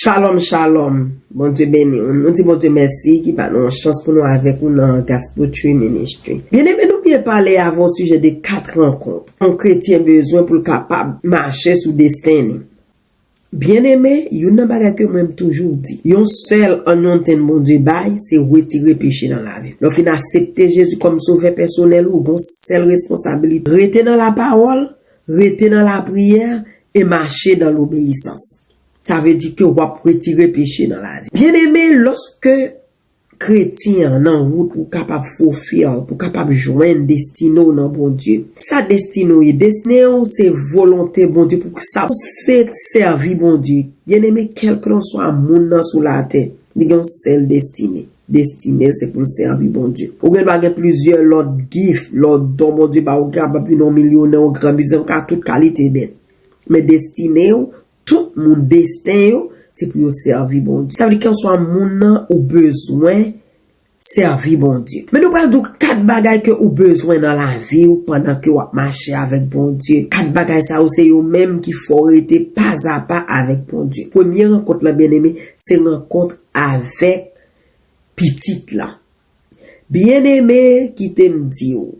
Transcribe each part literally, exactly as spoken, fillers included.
Shalom, shalom. Bondye beni w. Nou di Bondye mèsi ki ba nou yon chans pou nou avèk ou nan Gospel Tree Ministry. Byeneme, nou byen pale avè w sijè de kat rankont yon kretyen bezwen pou l kapab mache sou desten li. Byeneme, youn nan bagay ke mwen m toujou di, yon sèl anointing Bondye bay, se retire peche nan lavi w. Lè w fin aksepte Jezi kòm sovè pèsonèl ou, ou gen yon sèl responsabilite. Rete nan lapawòl, rete nan lapriyè e mache dan lobeyisans. Sa vle di ke w ap retire peche nan lavi. Byeneme, lòske kretyen an nan wout pou kapab fulfill, pou kapab jwenn destine w nan Bondye. Sa destine w ye? Destine w se volonte Bondye pou sa w se sèvi Bondye. Byeneme, kèlkeswa moun nan sou latè, li gen yon sèl destine. Destine l se pou l sèvi Bondye. Ou gen dwa gen plizyè lòt gift, lòt don Bondye ba w, ou kapab vin yon milyonè, yon gran biznismenn, ou ka tout kalite bèt. Men destine w, tout moun desten yo, se pou yo sèvi Bondye. Sa vle di kèlkeswa moun nan ou bezwen sèvi Bondye. Men nou pral di w kat bagay ke ou bezwen nan lavi w pandan ke w ap mache avèk Bondye. Kat bagay sa yo se yo menm ki fè w rete pazapa avèk Bondye. Premye rankont lan, byeneme, se rankont avèk pitit lan. Byeneme, kite m di w,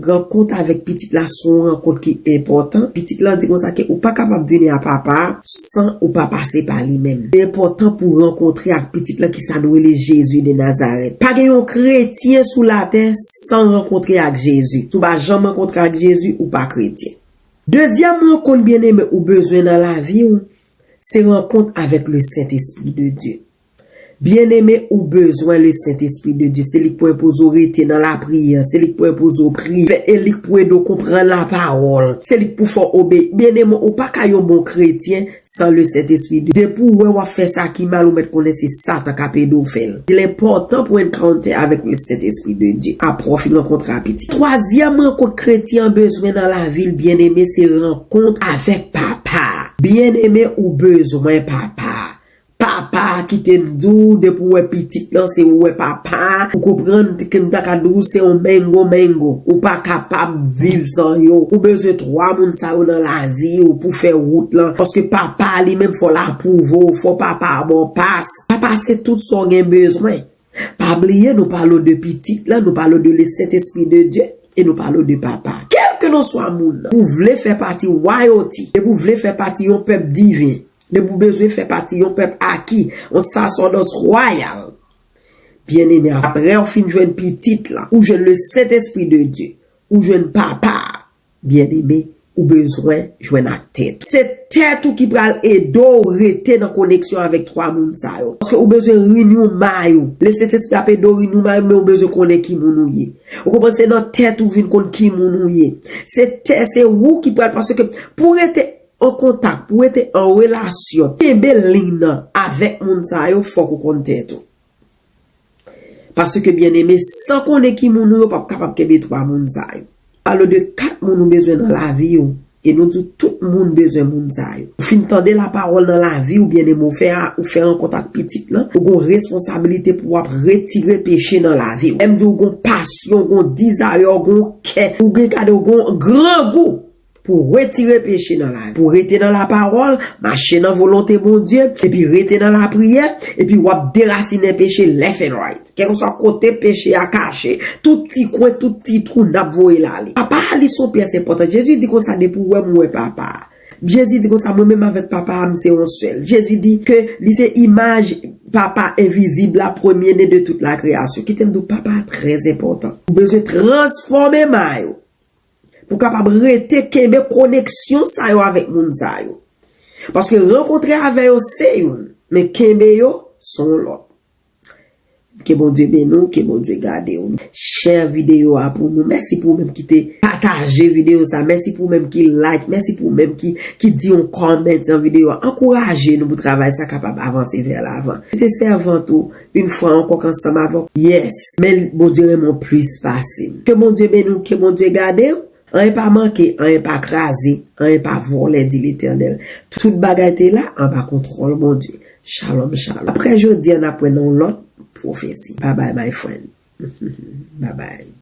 rankont avèk pitit la se yon rankont ki enpòtan. Pitit lan di konsa ke ou pa kapab vini a papa a san ou pa pase pa li menm. Li enpòtan pou rankontre ak pitit lan ki sa nou rele Jezi de Nazarèt. Pa gen yon kretyen sou latè san rankontre ak Jezi. Si w pa janm rankontre ak Jezi, ou pa kretyen. Dezyèm rankont, byeneme, ou bezwen nan lavi w, se rankont avèk le Sentespri de Dye. Byeneme, ou bezwen le Sentespri de Dye. Se li k pou enpoze w rete nan lapriyè. Se li k pou enpoze w priye. E li k pou ede w konprann lapawòl. Se li k pou fè w obeyi. Byeneme, ou pa ka yon bon kretyen san le Sentespri de Dye. Depi w wè w ap fè sa ki mal, ou mèt konnen se Satan k ap ede w fè l. Il enpòtan pou encounter avèk le Sentespri de Dye. Apre w fin rankontre ak pitit. Twazyèm rankont kretyen an bezwen nan lavi l, byeneme, se rankont avèk papa. Byeneme, ou bezwen papa. Papa, kite m di w, depi w wè pitit lan, se ou wè papa. Ou konprann ke m ta ka di w se yon mengo mengo. Ou pa kapab viv san yo. Ou bezwen twa moun sa yo nan lavi w pou fè wout lan. Paske papa li menm fò l apwouve w, fò papa a ba w pas. Papa se tout sa w gen bezwen. Pa bliye, nou pale w de pitit lan, nou pale w de le Sentespri de Dye, e nou pale w de papa. Kèlkeswa moun nan, ou vle fè pati royalty, depi w vle fè pati yon pèp diven, depi w bezwen fè pati yon pèp aki, yon sasèdòs wayal. Byeneme, apre w fin jwenn pitit lan, ou jwenn le Sentespri de Dye, ou jwenn papa a, byeneme, ou bezwen jwenn ak tèt ou. Se tèt ou ki pral ede w rete nan koneksyon avèk twa moun sa yo. Paske ou bezwen renew mind ou. Le Sentespri ap ede w renew mind ou, men ou bezwen konnen ki moun ou ye. Ou konprann, se nan tèt ou vin konn ki moun ou ye. Se tè, se ou ki pral, paske pou rete an kontak, pou rete an relasyon, kenbe liy nan avèk moun sa yo, fòk ou konn tèt ou. Paske, byeneme, san konnen ki moun ou yo, p ap kapab kenbe twa moun sa yo. Pale w de kat moun ou bezwen nan lavi w, e nou di w tout moun bezwen moun sa yo. Ou fin tande lapawòl nan lavi w, byeneme, ou fè a, ou fè rankont ak pitit lan, ou gon responsabilite pou w ap retire peche nan lavi w. Lè m di w gon pasyon, gon desire, gon kè, ou gen gade, ou gon grangou pou retire peche nan lavi. Pou rete nan lapawòl, mache nan volonte Bondye, epi rete nan lapriyè, epi w ap derasinen peche left and right. Kèlkeswa kote peche a kache, tout ti kwen, tout ti twou, n ap voye l ale. Papa a li se yon pyès enpòtan. Jezi di konsa, depi w wè m, w wè papa a. Jezi di konsa, mwen menm avèk papa a, m se yon sèl. Jezi di ke li se imaj papa envizib la, premye ne de tout la kreyasyon. Kite m di w, papa a trè enpòtan. Ou bezwen transfòme may ou. Pou kapab rete kenbe koneksyon sa yo avèk moun sa yo. Paske rankontre avè yo se youn, men kenbe yo se yon lòt. Ke Bondye beni w, ke Bondye gade w. Share videyo a pou nou. Mèsi pou ou menm ki te pataje videyo sa. Mèsi pou ou menm ki like. Mèsi pou ou menm ki, ki di yon comment nan videyo a. Ankouraje nou pou travay sa kapab avanse vè lavan. Se te sèvant ou, yon fwa ankò k ansanm avè w. Yes. Men Bondye renmen w plis pase m. Ke Bondye beni w, ke Bondye gade w. Anyen pa manke, anyen pa kraze, anyen pa vòlè, di Letènèl. Tout bagay te la anba kontwòl Bondye. Shalom, shalom. Apre jodi a, n ap wè nan yon lòt pwofesi. Bye bye, my friend. Bye bye.